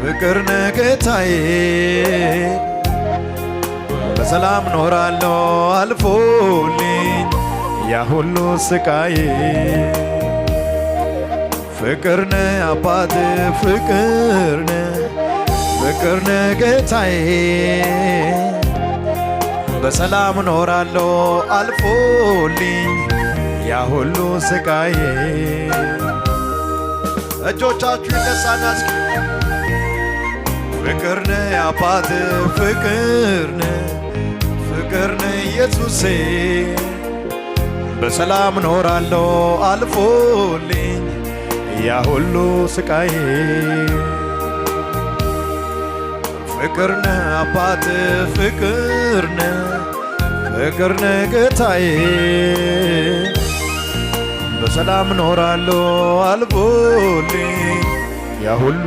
ፍቅር ነህ ጌታዬ፣ በሰላም ኖራለሁ አልፎልኝ ያ ሁሉ ስቃዬ። ፍቅር ነህ አባት፣ ፍቅር ነህ፣ ፍቅር ነህ ጌታዬ፣ በሰላም ኖራለሁ አልፎልኝ ያ ሁሉ ስቃዬ። እጆቻችሁ ይነሳና እስኪ ፍቅር ነህ አባት፣ ፍቅር ነህ፣ ፍቅር ነህ ኢየሱሴ፣ በሰላም ኖራለሁ አልፎልኝ ያ ሁሉ ስቃዬ። ፍቅር ነህ አባት፣ ፍቅር ነህ፣ ፍቅር ነህ ጌታዬ፣ በሰላም ኖራለሁ አልፎልኝ ያ ሁሉ